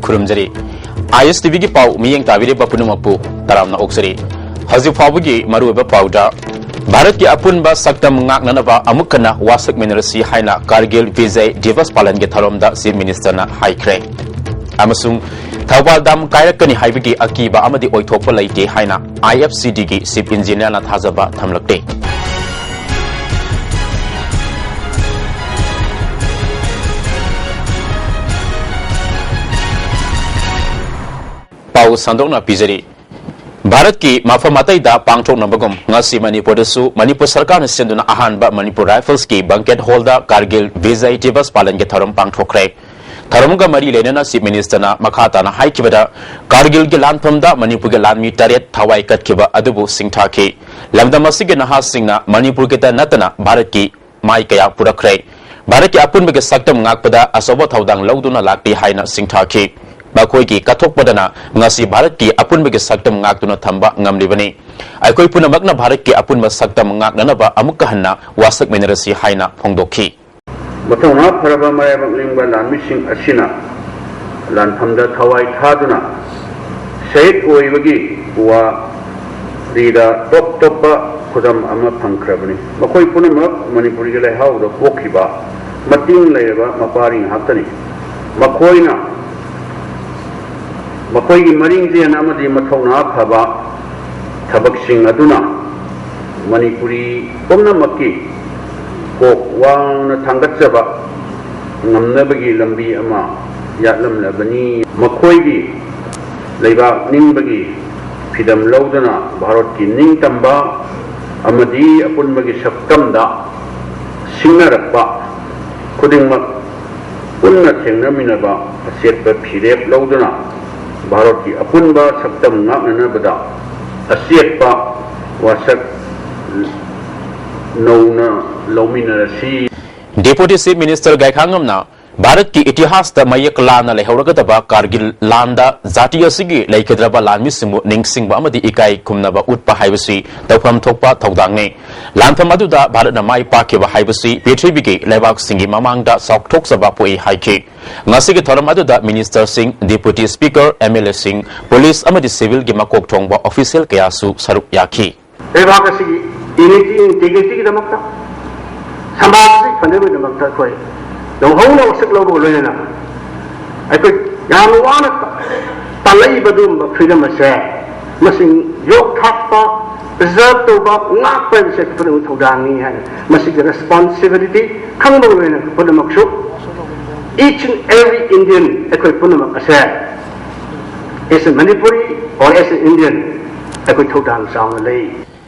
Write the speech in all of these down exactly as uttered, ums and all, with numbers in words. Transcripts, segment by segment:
ꯈꯨꯔꯨꯝꯖꯔꯤ꯫ ꯑꯥꯏ ꯑꯦꯁ T ꯚꯤꯒꯤ ꯄꯥꯎ ꯃꯤꯠꯌꯦꯡ ꯇꯥꯕꯤꯔꯤꯕ ꯄꯨꯝꯅꯃꯛꯄꯨ ꯇꯔꯥꯝꯅ ꯑꯣꯛꯆꯔꯤ꯫ ꯍꯧꯖꯤꯛ ꯐꯥꯎꯕꯒꯤ ꯃꯔꯨꯑꯣꯏꯕ ꯄꯥꯎꯗ, ꯚꯥꯔꯠꯀꯤ ꯑꯄꯨꯟꯕ ꯁꯛꯇꯝ ꯉꯥꯛꯅꯅꯕ ꯑꯃꯨꯛ ꯍꯟꯅ ꯋꯥꯁꯛꯃꯤꯟꯅꯔꯁꯤ ꯍꯥꯏꯅ ꯀꯥꯔꯒꯤꯜ ꯚꯤꯖꯌ ꯗꯤꯕꯁ ꯄꯥꯂꯟꯒꯤ ꯊꯧꯔꯝꯗ ꯆꯤꯐ ꯃꯤꯅꯤꯁꯇꯔꯅ ꯍꯥꯏꯈ꯭ꯔꯦ꯫ ꯑꯃꯁꯨꯡ ꯊꯧꯕꯥꯜ ꯗꯥꯝ ꯀꯥꯏꯔꯛꯀꯅꯤ ꯍꯥꯏꯕꯒꯤ ꯑꯀꯤꯕ ꯑꯃꯗꯤ ꯑꯣꯏꯊꯣꯛꯄ ꯂꯩꯇꯦ ꯍꯥꯏꯅ ꯑꯥꯏ ꯑꯦꯐ ꯁꯤ ꯗꯤꯒꯤ ꯆꯤꯐ ꯏꯟꯖꯤꯅꯤꯌꯔꯅ ꯊꯥꯖꯕ ꯊꯝꯂꯛꯂꯦ꯫ ꯄꯥꯎ ꯁꯟꯗꯣꯛꯅ ꯄꯤꯖꯔꯤ꯫ ꯚꯥꯔꯠꯀꯤ ꯃꯐꯝ ꯑꯇꯩꯗ ꯄꯥꯡꯊꯣꯛꯅꯕꯒꯨꯝ ꯉꯁꯤ ꯃꯅꯤꯄꯨꯔꯗꯁꯨ ꯃꯅꯤꯄꯨꯔ ꯁꯔꯀꯥꯔꯅ ꯁꯤꯟꯗꯨꯅ ꯑꯍꯥꯟꯕ ꯃꯅꯤꯄꯨꯔ ꯔꯥꯏꯐꯜꯁꯀꯤ ꯕꯪꯀꯦꯠ ꯍꯣꯜꯗ ꯀꯥꯔꯒꯤꯜ ꯚꯤꯖꯌ ꯗꯤꯕꯁ ꯄꯥꯂꯟꯒꯤ ꯊꯧꯔꯝ ꯄꯥꯡꯊꯣꯛꯈ꯭ꯔꯦ꯫ ꯊꯧꯔꯝꯒ ꯃꯔꯤ ꯂꯩꯅꯅ ꯆꯤꯐ ꯃꯤꯅꯤꯁꯇꯔꯅ ꯃꯈꯥ ꯇꯥꯅ ꯍꯥꯏꯈꯤꯕꯗ, ꯀꯥꯔꯒꯤꯜꯒꯤ ꯂꯥꯟꯐꯝꯗ ꯃꯅꯤꯄꯨꯔꯒꯤ ꯂꯥꯟꯃꯤ ꯇꯔꯦꯠ ꯊꯋꯥꯏ ꯀꯠꯈꯤꯕ ꯑꯗꯨꯕꯨ ꯁꯤꯡꯊꯥꯈꯤ꯫ ꯂꯝꯗꯝ ꯑꯁꯤꯒꯤ ꯅꯍꯥꯁꯤꯡꯅ ꯃꯅꯤꯄꯨꯔꯒꯤꯇ ꯅꯠꯇꯅ ꯚꯥꯔꯠꯀꯤ ꯃꯥꯏ ꯀꯌꯥ ꯄꯨꯔꯛꯈ꯭ꯔꯦ꯫ ꯚꯥꯔꯠꯀꯤ ꯑꯄꯨꯟꯕꯒꯤ ꯁꯛꯇꯝ ꯉꯥꯛꯄꯗ ꯑꯆꯧꯕ ꯊꯧꯗꯥꯡ ꯂꯧꯗꯨꯅ ꯂꯥꯛꯂꯤ ꯍꯥꯏꯅ ꯁꯤꯡꯊꯥꯈꯤ꯫ ꯃꯈꯣꯏꯒꯤ ꯀꯠꯊꯣꯛꯄꯗꯅ ꯉꯁꯤ ꯚꯥꯔꯠꯀꯤ ꯑꯄꯨꯟꯕꯒꯤ ꯁꯛꯇꯝ ꯉꯥꯛꯇꯨꯅ ꯊꯝꯕ ꯉꯝꯂꯤꯕꯅꯤ꯫ ꯑꯩꯈꯣꯏ ꯄꯨꯝꯅꯃꯛꯅ ꯚꯥꯔꯠꯀꯤ ꯑꯄꯨꯟꯕ ꯁꯛꯇꯝ ꯉꯥꯛꯅꯅꯕ ꯑꯃꯨꯛꯀ ꯍꯟꯅ ꯋꯥꯁꯛꯃꯤꯟꯅꯔꯁꯤ ꯍꯥꯏꯅ ꯐꯣꯡꯗꯣꯛꯈꯤ꯫ ꯃꯊꯧꯅꯥ ꯐꯔꯕ ꯃꯔꯥꯏꯕꯛ ꯂꯦꯡꯕ ꯂꯥꯟꯃꯤꯁꯤꯡ ꯑꯁꯤꯅ ꯂꯥꯟꯐꯝꯗ ꯊꯋꯥꯏ ꯊꯥꯗꯨꯅ ꯁꯍꯤꯗ ꯑꯣꯏꯕꯒꯤ ꯋꯥꯔꯤꯗ ꯇꯣꯞ ꯇꯣꯞꯄ ꯈꯨꯗꯝ ꯑꯃ ꯐꯪꯈ꯭ꯔꯕꯅꯤ꯫ ꯃꯈꯣꯏ ꯄꯨꯝꯅꯃꯛ ꯃꯅꯤꯄꯨꯔꯒꯤ ꯂꯩꯍꯥꯎꯗ ꯄꯣꯛꯈꯤꯕ ꯃꯇꯤꯡ ꯂꯩꯔꯕ ꯃꯄꯥꯔꯤ ꯉꯥꯛꯇꯅꯤ꯫ ꯃꯈꯣꯏꯅ ꯃꯈꯣꯏꯒꯤ ꯃꯔꯤꯡꯖꯦꯜ ꯑꯃꯗꯤ ꯃꯊꯧꯅꯥ ꯐꯕ ꯊꯕꯛꯁꯤꯡ ꯑꯗꯨꯅ ꯃꯅꯤꯄꯨꯔꯤ ꯄꯨꯝꯅꯃꯛꯀꯤ ꯀꯣꯛ ꯋꯥꯡꯅ ꯊꯥꯡꯒꯠꯆꯕ ꯉꯝꯅꯕꯒꯤ ꯂꯝꯕꯤ ꯑꯃ ꯌꯥꯠꯂꯝꯂꯕꯅꯤ꯫ ꯃꯈꯣꯏꯒꯤ ꯂꯩꯕꯥꯛ ꯅꯤꯡꯕꯒꯤ ꯐꯤꯗꯝ ꯂꯧꯗꯨꯅ ꯚꯥꯔꯠꯀꯤ ꯅꯤꯡꯇꯝꯕ ꯑꯃꯗꯤ ꯑꯄꯨꯟꯕꯒꯤ ꯁꯛꯇꯝꯗ ꯁꯤꯡꯅꯔꯛꯄ ꯈꯨꯗꯤꯡꯃꯛ ꯄꯨꯟꯅ ꯊꯦꯡꯅꯃꯤꯟꯅꯕ ꯑꯆꯦꯠꯄ ꯐꯤꯔꯦꯞ ꯂꯧꯗꯨꯅ ꯚꯥꯔꯠꯀꯤ ꯑꯄꯨꯟꯕ ꯁꯛꯇꯝ ꯉꯥꯛꯅꯅꯕꯗ ꯑꯆꯦꯠꯄ ꯋꯥꯁꯛ ꯅꯧꯅ ꯂꯧꯃꯤꯟꯅꯔꯁꯤ꯫ ꯗꯦꯄꯨꯇꯤ ꯆꯤꯐ ꯃꯤꯅꯤꯁꯇꯔ ꯒꯥꯏꯈꯥꯉꯝꯅ ꯚꯥꯔꯠꯀꯤ ꯏꯇꯤꯍꯥꯁꯇ ꯃꯌꯦꯛ ꯂꯥꯟꯅ ꯂꯩꯍꯧꯔꯒꯗꯕ ꯀꯥꯔꯒꯤꯜ ꯂꯥꯟꯗ ꯖꯥꯇꯤ ꯑꯁꯤꯒꯤ ꯂꯩꯈꯤꯗ꯭ꯔꯕ ꯂꯥꯟꯃꯤꯁꯤꯡꯕꯨ ꯅꯤꯡꯁꯤꯡꯕ ꯑꯃꯗꯤ ꯏꯀꯥꯏ ꯈꯨꯝꯅꯕ ꯎꯠꯄ ꯍꯥꯏꯕꯁꯤ ꯇꯧꯐꯝ ꯊꯣꯛꯄ ꯊꯧꯗꯥꯡꯅꯤ꯫ ꯂꯥꯟꯐꯝ ꯑꯗꯨꯗ ꯚꯥꯔꯠꯅ ꯃꯥꯏ ꯄꯥꯛꯈꯤꯕ ꯍꯥꯏꯕꯁꯤ ꯄ꯭ꯔꯤꯊꯤꯕꯤꯒꯤ ꯂꯩꯕꯥꯛꯁꯤꯡꯒꯤ ꯃꯃꯥꯡꯗ ꯆꯥꯎꯊꯣꯛꯆꯕ ꯄꯣꯛꯏ ꯍꯥꯏꯈꯤ꯫ ꯉꯁꯤꯒꯤ ꯊꯧꯔꯝ ꯑꯗꯨꯗ ꯃꯤꯅꯤꯁꯇꯔꯁꯤꯡ, ꯗꯤꯄꯨꯇꯤ ꯁ꯭ꯄꯤꯀꯔ, ꯑꯦꯝ ꯑꯦꯜ ꯑꯦꯁꯤꯡ, ꯄꯨꯂꯤꯁ ꯑꯃꯗꯤ ꯁꯤꯚꯤꯜꯒꯤ ꯃꯀꯣꯛ ꯊꯣꯡꯕ ꯑꯣꯐꯤꯁꯤꯌꯦꯜ ꯀꯌꯥꯁꯨ ꯁꯔꯨꯛ ꯌꯥꯈꯤ꯫ ꯂꯩꯕꯥꯛ ꯑꯁꯤꯒꯤ unity, integrityꯒꯤꯗꯃꯛꯇ, ꯁꯃꯥꯖ ꯑꯁꯤ ꯐꯅꯕꯒꯤꯗꯃꯛꯇ ꯑꯩꯈꯣꯏ ꯂꯧꯍꯧꯅ ꯋꯥꯁꯛ ꯂꯧꯕꯒ ꯂꯣꯏꯅꯅ ꯑꯩꯈꯣꯏ ꯌꯥꯝ ꯋꯥꯅ ꯇꯥꯜꯂꯛꯏꯕ ꯑꯗꯨꯒꯨꯝꯕ freedom ꯑꯁꯦ ꯃꯁꯤꯡ ꯌꯣꯛ ꯊꯥꯛꯄ, preserve ꯇꯧꯕ, ꯉꯥꯛꯄ ꯍꯥꯏꯕꯁꯦ ꯑꯩꯈꯣꯏ ꯄꯨꯝꯅꯃꯛ ꯊꯧꯗꯥꯡꯅꯤ ꯍꯥꯏꯅ ꯃꯁꯤꯒꯤ responsibility ꯈꯪꯕꯒ ꯂꯣꯏꯅꯅ ꯄꯨꯝꯅꯃꯛꯁꯨ, each and every Indian ꯑꯩꯈꯣꯏ ꯄꯨꯝꯅꯃꯛ ꯑꯁꯦ, as a Manipuri or as an Indian, ꯑꯩꯈꯣꯏ ꯊꯧꯗꯥꯡ ꯆꯥꯎꯅ ꯂꯩ꯫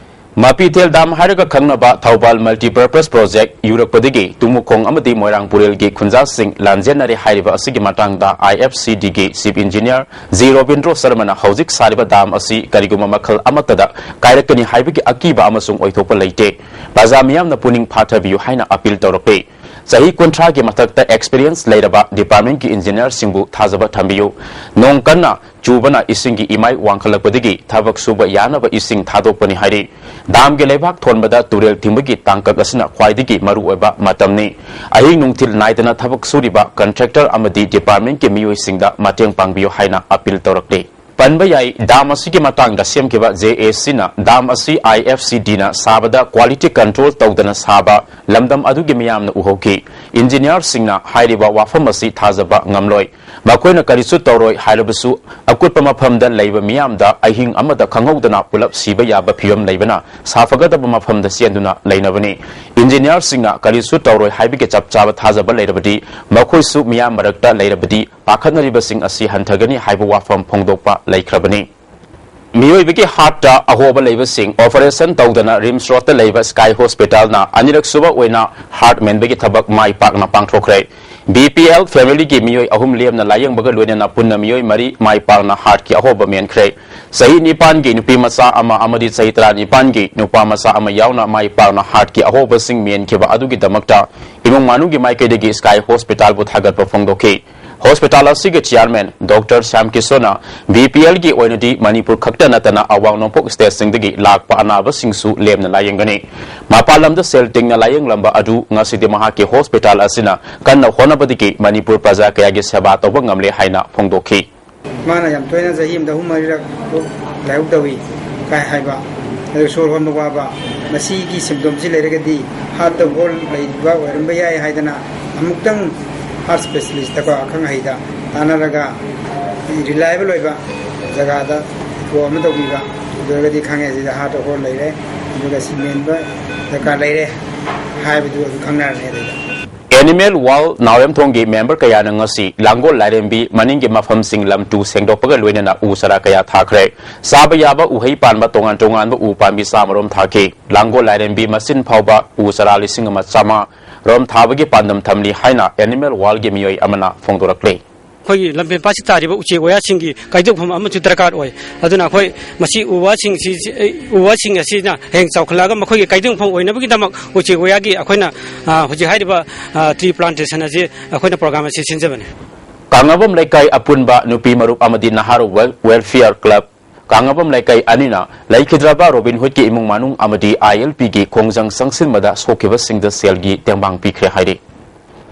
ꯃꯄꯤꯊꯦꯜ ꯗꯥꯝ ꯍꯥꯏꯔꯒ ꯈꯪꯅꯕ ꯊꯧꯕꯥꯜ Multipurpose Project ꯌꯨꯔꯛꯄꯗꯒꯤ ꯇꯨꯃꯨꯈꯣꯡ ꯑꯃꯗꯤ ꯃꯣꯏꯔꯥꯡ ꯄꯨꯔꯦꯜꯒꯤ ꯈꯨꯟꯖꯥꯁꯤꯡ ꯂꯥꯟꯖꯦꯟꯅꯔꯦ ꯍꯥꯏꯔꯤꯕ ꯑꯁꯤꯒꯤ ꯃꯇꯥꯡꯗ I F C Dꯒꯤ Chief Engineer G Robindro ꯁꯔꯃꯅ ꯍꯧꯖꯤꯛ ꯁꯥꯔꯤꯕ ꯗꯥꯝ ꯑꯁꯤ ꯀꯔꯤꯒꯨꯝꯕ ꯃꯈꯜ ꯑꯃꯠꯇꯗ ꯀꯥꯏꯔꯛꯀꯅꯤ ꯍꯥꯏꯕꯒꯤ ꯑꯀꯤꯕ ꯑꯃꯁꯨꯡ ꯑꯣꯏꯊꯣꯛꯄ ꯂꯩꯇꯦ꯫ ꯄ꯭ꯔꯖꯥ ꯃꯤꯌꯥꯝꯅ ꯄꯨꯛꯅꯤꯡ ꯐꯥꯊꯕꯤꯌꯨ ꯍꯥꯏꯅ appeal ꯇꯧꯔꯛꯂꯤ꯫ ꯆꯍꯤ ꯀꯨꯟꯊ꯭ꯔꯥꯒꯤ ꯃꯊꯛꯇ experience ꯂꯩꯔꯕ departmentꯀꯤ engineerꯁꯤꯡꯕꯨ ꯊꯥꯖꯕ ꯊꯝꯕꯤꯌꯨ꯫ ꯅꯣꯡ ꯀꯟꯅ ꯆꯨꯕꯅ ꯏꯁꯤꯡꯒꯤ ꯏꯃꯥꯏ ꯋꯥꯡꯈꯠꯂꯛꯄꯗꯒꯤ ꯊꯕꯛ ꯁꯨꯕ ꯌꯥꯅꯕ ꯏꯁꯤꯡ ꯊꯥꯗꯣꯛꯄꯅꯤ ꯍꯥꯏꯔꯤ꯫ ꯗꯥꯝꯒꯤ ꯂꯩꯕꯥꯛ ꯊꯣꯟꯕꯗ ꯇꯨꯔꯦꯜ ꯊꯤꯡꯕꯒꯤ ꯇꯥꯡꯀꯛ ꯑꯁꯤꯅ ꯈ꯭ꯋꯥꯏꯗꯒꯤ ꯃꯔꯨꯑꯣꯏꯕ ꯃꯇꯝꯅꯤ꯫ ꯑꯍꯤꯡ ꯅꯨꯡꯊꯤꯜ ꯅꯥꯏꯗꯅ ꯊꯕꯛ ꯁꯨꯔꯤꯕ contractor ꯑꯃꯗꯤ departmentꯀꯤ ꯃꯤꯑꯣꯏꯁꯤꯡꯗ ꯃꯇꯦꯡ ꯄꯥꯡꯕꯤꯌꯨ ꯍꯥꯏꯅ appeal ꯇꯧꯔꯛꯂꯤ꯫ ꯄꯟꯕ ꯌꯥꯏ, ꯗꯥꯝ ꯑꯁꯤꯒꯤ ꯃꯇꯥꯡꯗ ꯁꯦꯝꯈꯤꯕ J A Cꯅ ꯗꯥꯝ ꯑꯁꯤ I F C Dꯅ ꯁꯥꯕꯗ quality control ꯇꯧꯗꯅ ꯁꯥꯕ ꯂꯝꯗꯝ ꯑꯗꯨꯒꯤ ꯃꯤꯌꯥꯝꯅ ꯎꯍꯧꯈꯤ꯫ Engineerꯁꯤꯡꯅ ꯍꯥꯏꯔꯤꯕ ꯋꯥꯐꯝ ꯑꯁꯤ ꯊꯥꯖꯕ ꯉꯝꯂꯣꯏ꯫ ꯃꯈꯣꯏꯅ ꯀꯔꯤꯁꯨ ꯇꯧꯔꯣꯏ ꯍꯥꯏꯔꯕꯁꯨ, ꯑꯀꯨꯠꯄ ꯃꯐꯝꯗ ꯂꯩꯕ ꯃꯤꯌꯥꯝꯗ ꯑꯍꯤꯡ ꯑꯃꯗ ꯈꯪꯍꯧꯗꯅ ꯄꯨꯂꯞ ꯁꯤꯕ ꯌꯥꯕ ꯐꯤꯕꯝ ꯂꯩꯕꯅ ꯁꯥꯐꯒꯗꯕ ꯃꯐꯝꯗ ꯆꯦꯟꯗꯨꯅ ꯂꯩꯅꯕꯅꯤ꯫ Engineerꯁꯤꯡꯅ ꯀꯔꯤꯁꯨ ꯇꯧꯔꯣꯏ ꯍꯥꯏꯕꯒꯤ ꯆꯞ ꯆꯥꯕ ꯊꯥꯖꯕ ꯂꯩꯔꯕꯗꯤ, ꯃꯈꯣꯏꯁꯨ ꯃꯤꯌꯥꯝ ꯃꯔꯛꯇ ꯂꯩꯔꯕꯗꯤ ꯄꯥꯈꯠꯅꯔꯤꯕꯁꯤꯡ ꯑꯁꯤ ꯍꯟꯊꯒꯅꯤ ꯍꯥꯏꯕ ꯋꯥꯐꯝ ꯐꯣꯡꯗꯣꯛꯄ ꯂꯩꯈ꯭ꯔꯕꯅꯤ꯫ ꯃꯤꯑꯣꯏꯕꯒꯤ heartꯇ ꯑꯍꯣꯕ ꯂꯩꯕꯁꯤꯡ operation ꯇꯧꯗꯅ RIMS Roadꯇ ꯂꯩꯕ Sky Hospitalꯅ ꯑꯅꯤꯔꯛ ꯁꯨꯕ ꯑꯣꯏꯅ heart ꯃꯦꯟꯕꯒꯤ ꯊꯕꯛ ꯃꯥꯏ ꯄꯥꯛꯅ ꯄꯥꯡꯊꯣꯛꯈ꯭ꯔꯦ꯫ B P L family ꯒꯤ ꯃꯤꯑꯣꯏ ꯑꯍꯨꯝ ꯂꯦꯝꯅ ꯂꯥꯌꯦꯡꯕꯒ ꯂꯣꯏꯅꯅ ꯄꯨꯟꯅ ꯃꯤꯑꯣꯏ ꯃꯔꯤ ꯃꯥꯏ ꯄꯥꯛꯅ heart ꯀꯤ ꯑꯍꯣꯕ ꯃꯦꯟꯈ꯭ꯔꯦ꯫ ꯆꯍꯤ ꯅꯤꯄꯥꯟꯒꯤ ꯅꯨꯄꯤ ꯃꯆꯥ ꯑꯃ ꯑꯃꯗꯤ ꯆꯍꯤ ꯇꯔꯥꯅꯤꯄꯥꯟꯒꯤ ꯅꯨꯄꯥ ꯃꯆꯥ ꯑꯃ ꯌꯥꯎꯅ ꯃꯥꯏ ꯄꯥꯛꯅ heart ꯀꯤ ꯑꯍꯣꯕꯁꯤꯡ ꯃꯦꯟꯈꯤꯕ ꯑꯗꯨꯒꯤꯗꯃꯛꯇ ꯏꯃꯨꯡ ꯃꯅꯨꯡꯒꯤ ꯃꯥꯏꯀꯩꯗꯒꯤ Sky Hospital ꯕꯨ ꯊꯥꯒꯠꯄ ꯐꯣꯡꯗꯣꯛꯈꯤ꯫ Hospital ꯑꯁꯤꯒꯤ chairman Doctor Shyam ꯀꯤꯁꯣꯟꯅ B P L ꯒꯤ ꯑꯣꯏꯅꯗꯤ ꯃꯅꯤꯄꯨꯔ ꯈꯛꯇ ꯅꯠꯇꯅ ꯑꯋꯥꯡ ꯅꯣꯡꯄꯣꯛ state ꯁꯤꯡꯗꯒꯤ ꯂꯥꯛꯄ ꯑꯅꯥꯕꯁꯤꯡꯁꯨ ꯂꯦꯝꯅ ꯂꯥꯌꯦꯡꯒꯅꯤ꯫ ꯃꯄꯥꯟ ꯂꯝꯗ ꯁꯦꯜ ꯇꯤꯡꯅ ꯂꯥꯌꯦꯡꯂꯝꯕ ꯑꯗꯨ ꯉꯁꯤꯗꯤ ꯃꯍꯥꯛꯀꯤ hospital ꯑꯁꯤꯅ ꯀꯟꯅ ꯍꯣꯠꯅꯕꯗꯒꯤ ꯃꯅꯤꯄꯨꯔ ꯄ꯭ꯔꯖꯥ ꯀꯌꯥꯒꯤ ꯁꯦꯕꯥ ꯇꯧꯕ ꯉꯝꯂꯦ ꯍꯥꯏꯅ ꯐꯣꯡꯗꯣꯛꯈꯤ꯫ ꯃꯥꯅ ꯌꯥꯝ ꯇꯣꯏꯅ ꯆꯍꯤ ꯑꯃꯗ ꯑꯍꯨꯝ ꯃꯔꯤꯔꯛ ꯂꯥꯏꯍꯧ ꯇꯧꯏ ꯀꯥꯏ ꯍꯥꯏꯕ, ꯑꯗꯨ ꯁꯣꯔ ꯍꯣꯟꯕ ꯋꯥꯕ, ꯃꯁꯤꯒꯤ symptomꯁꯤ ꯂꯩꯔꯒꯗꯤ heart ꯇ ꯍꯣꯜ ꯂꯩꯕ ꯑꯣꯏꯔꯝꯕ ꯌꯥꯏ ꯍꯥꯏꯗꯅ ꯑꯃꯨꯛꯇꯪ heart specialist ꯀꯣ, ꯑꯈꯪ ꯑꯍꯩꯗ ꯇꯥꯟꯅꯔꯒ reliable ꯑꯣꯏꯕ ꯖꯒꯥꯗ ꯊꯤꯗꯣꯛ ꯑꯃ ꯇꯧꯕꯤꯕ, ꯑꯗꯨ ꯑꯣꯏꯔꯒꯗꯤ ꯈꯪꯉꯦ ꯁꯤꯗ heart ꯇ ꯍꯣꯜ ꯂꯩꯔꯦ, ꯑꯗꯨꯒ ꯁꯤ ꯃꯦꯟꯕ ꯗꯔꯀꯥꯔ ꯂꯩꯔꯦ ꯍꯥꯏꯕꯗꯨ ꯑꯗꯨ ꯈꯪꯅꯔꯅꯤ ꯑꯗꯨꯗ꯫ Animal World ꯅꯥꯎꯔꯦꯝꯊꯣꯡꯒꯤ member ꯀꯌꯥꯅ ꯉꯁꯤ ꯂꯥꯡꯒꯣꯜ ꯂꯥꯏꯔꯦꯝꯕꯤ ꯃꯅꯤꯡꯒꯤ ꯃꯐꯝꯁꯤꯡ ꯂꯝ ꯇꯨ ꯁꯦꯡꯗꯣꯛꯄꯒ ꯂꯣꯏꯅꯅ ꯎ ꯆꯥꯔꯥ ꯀꯌꯥ ꯊꯥꯈ꯭ꯔꯦ꯫ ꯆꯥꯕ ꯌꯥꯕ ꯎꯍꯩ ꯄꯥꯟꯕ ꯇꯣꯉꯥꯟ ꯇꯣꯉꯥꯟꯕ ꯎ ꯄꯥꯝꯕꯤ ꯆꯥꯝꯃ ꯔꯣꯝ ꯊꯥꯈꯤ꯫ ꯂꯥꯡꯒꯣꯜ ꯂꯥꯏꯔꯦꯝꯕꯤ ꯃꯆꯤꯟ ꯐꯥꯎꯕ ꯎ ꯆꯥꯔꯥ ꯂꯤꯁꯤꯡ ꯑꯃ ꯆꯥꯝꯃ ꯔꯣꯝ ꯊꯥꯕꯒꯤ ꯄꯥꯟꯗꯝ ꯊꯝꯂꯤ ꯍꯥꯏꯅ Animal World ꯒꯤ ꯃꯤꯑꯣꯏ ꯑꯃꯅ ꯐꯣꯡꯗꯣꯔꯛꯂꯤ꯫ ꯑꯩꯈꯣꯏꯒꯤ ꯂꯝꯐꯦꯜ ꯄꯥꯠꯁꯤ ꯇꯥꯔꯤꯕ ꯎꯆꯦꯛ ꯋꯥꯌꯥꯁꯤꯡꯒꯤ ꯀꯥꯏꯗꯣꯛꯐꯝ ꯑꯃꯁꯨ ꯗꯔꯀꯥꯔ ꯑꯣꯏ꯫ ꯑꯗꯨꯅ ꯑꯩꯈꯣꯏ ꯃꯁꯤ ꯎ ꯋꯥꯁꯤꯡꯁꯤ, ꯎ ꯋꯥꯁꯤꯡ ꯑꯁꯤꯅ ꯍꯌꯦꯡ ꯆꯥꯎꯈꯠꯂꯛꯑꯒ ꯃꯈꯣꯏꯒꯤ ꯀꯥꯏꯗꯣꯛꯐꯝ ꯑꯣꯏꯅꯕꯒꯤꯗꯃꯛ ꯎꯆꯦꯛ ꯋꯥꯌꯥꯒꯤ ꯑꯩꯈꯣꯏꯅ, ꯑ, ꯍꯧꯖꯤꯛ ꯍꯥꯏꯔꯤꯕ, ꯑ, tree plantation ꯑꯁꯤ ꯑꯩꯈꯣꯏꯅ program ꯑꯁꯤ ꯁꯤꯟꯖꯕꯅꯤ꯫ ꯀꯥꯡꯉꯕꯝ ꯂꯩꯀꯥꯏ ꯑꯄꯨꯟꯕ ꯅꯨꯄꯤ ꯃꯔꯨꯞ ꯑꯃꯗꯤ ꯅꯍꯥꯔꯣꯜ Wel-, Welfare Club ꯀꯥꯡꯉꯕꯝ ꯂꯩꯀꯥꯏ ꯑꯅꯤꯅ ꯂꯩꯈꯤꯗ꯭ꯔꯕ ꯔꯣꯕꯤꯟ ꯍꯨꯗꯀꯤ ꯏꯃꯨꯡ ꯃꯅꯨꯡ ꯑꯃꯗꯤ I L P ꯒꯤ ꯈꯣꯡꯖꯪ ꯆꯪꯁꯤꯟꯕꯗ ꯁꯣꯛꯈꯤꯕꯁꯤꯡꯗ ꯁꯦꯜꯒꯤ ꯇꯦꯡꯕꯥꯡ ꯄꯤꯈ꯭ꯔꯦ ꯍꯥꯏꯔꯤ꯫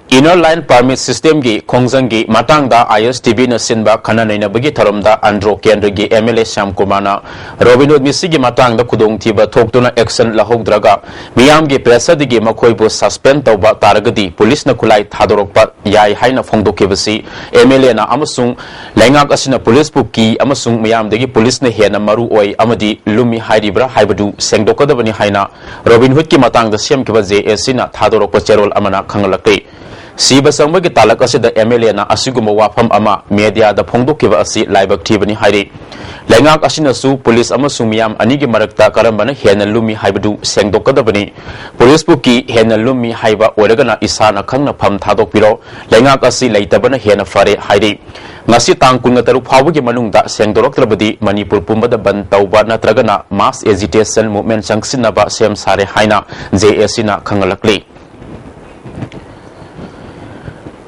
Inner Line Permit System ꯒꯤ ꯈꯣꯡꯖꯪꯒꯤ ꯃꯇꯥꯡꯗ I S T V ꯅ ꯁꯤꯟꯕ ꯈꯟꯅ ꯅꯩꯅꯕꯒꯤ ꯊꯧꯔꯝꯗ ꯑꯟꯗ꯭ꯔꯣ ꯀꯦꯟꯗ꯭ꯔꯒꯤ M L A ꯁ꯭ꯌꯥꯝ ꯀꯨꯃꯥꯔꯅ ꯔꯣꯕꯤꯟ ꯍꯨꯗ ꯃꯤꯁꯤꯒꯤ ꯃꯇꯥꯡꯗ ꯈꯨꯗꯣꯡꯊꯤꯕ ꯊꯣꯛꯇꯨꯅ action ꯂꯧꯍꯧꯗ꯭ꯔꯒ ꯃꯤꯌꯥꯝꯒꯤ pressure ꯗꯒꯤ ꯃꯈꯣꯏꯕꯨ suspend ꯇꯧꯕ ꯇꯥꯔꯒꯗꯤ ꯄꯨꯂꯤꯁꯅ ꯈꯨꯠꯂꯥꯏ ꯊꯥꯗꯣꯔꯛꯄ ꯌꯥꯏ ꯍꯥꯏꯅ ꯐꯣꯡꯗꯣꯛꯈꯤꯕꯁꯤ M L A ꯅ ꯑꯃꯁꯨꯡ ꯂꯩꯉꯥꯛ ꯑꯁꯤꯅ ꯄꯨꯂꯤꯁꯄꯨ ꯀꯤ ꯑꯃꯁꯨꯡ ꯃꯤꯌꯥꯝꯗꯒꯤ ꯄꯨꯂꯤꯁꯅ ꯍꯦꯟꯅ ꯃꯔꯨ ꯑꯣꯏ ꯑꯃꯗꯤ ꯂꯨꯝꯃꯤ ꯍꯥꯏꯔꯤꯕ꯭ꯔꯥ ꯍꯥꯏꯕꯗꯨ ꯁꯦꯡꯗꯣꯛꯀꯗꯕꯅꯤ ꯍꯥꯏꯅ ꯔꯣꯕꯤꯟ ꯍꯨꯗꯀꯤ ꯃꯇꯥꯡꯗ ꯁꯦꯝꯈꯤꯕ J A C ꯅ ꯊꯥꯗꯣꯔꯛꯄ ꯆꯦꯔꯣꯜ ꯑꯃꯅ ꯈꯪꯍꯜꯂꯛꯂꯤ꯫ ꯁꯤꯕ ꯆꯪꯕꯒꯤ ꯇꯥꯂꯛ ꯑꯁꯤꯗ M L A ꯅ ꯑꯁꯤꯒꯨꯝꯕ ꯋꯥꯐꯝ ꯑꯃ media ꯗ ꯐꯣꯡꯗꯣꯛꯈꯤꯕ ꯑꯁꯤ ꯂꯥꯏꯕꯛ ꯊꯤꯕꯅꯤ ꯍꯥꯏꯔꯤ꯫ ꯂꯩꯉꯥꯛ ꯑꯁꯤꯅꯁꯨ ꯄꯨꯂꯤꯁ ꯑꯃꯁꯨꯡ ꯃꯤꯌꯥꯝ ꯑꯅꯤꯒꯤ ꯃꯔꯛꯇ ꯀꯔꯝꯕꯅ ꯍꯦꯟꯅ ꯂꯨꯝꯃꯤ ꯍꯥꯏꯕꯗꯨ ꯁꯦꯡꯗꯣꯛꯀꯗꯕꯅꯤ꯫ ꯄꯨꯂꯤꯁꯄꯨ ꯀꯤ ꯍꯦꯟꯅ ꯂꯨꯝꯃꯤ ꯍꯥꯏꯕ ꯑꯣꯏꯔꯒꯅ ꯏꯁꯥꯅ ꯈꯪꯅ ꯐꯝ ꯊꯥꯗꯣꯛꯄꯤꯔꯣ꯫ ꯂꯩꯉꯥꯛ ꯑꯁꯤ ꯂꯩꯇꯕꯅ ꯍꯦꯟꯅ ꯐꯔꯦ ꯍꯥꯏꯔꯤ꯫ ꯉꯁꯤ ꯇꯥꯡ ꯀꯨꯟꯇꯔꯨꯛ ꯐꯥꯎꯕꯒꯤ ꯃꯅꯨꯡꯗ ꯁꯦꯡꯗꯣꯔꯛꯇ꯭ꯔꯕꯗꯤ ꯃꯅꯤꯄꯨꯔ ꯄꯨꯝꯕꯗ ꯕꯟꯗ ꯇꯧꯕ ꯅꯠꯇ꯭ꯔꯒꯅ mass agitation movement ꯆꯪꯁꯤꯟꯅꯕ ꯁꯦꯝ ꯁꯥꯔꯦ ꯍꯥꯏꯅ ꯖꯦ ꯑꯦ ꯁꯤꯅ ꯈꯪꯍꯜꯂꯛꯂꯤ꯫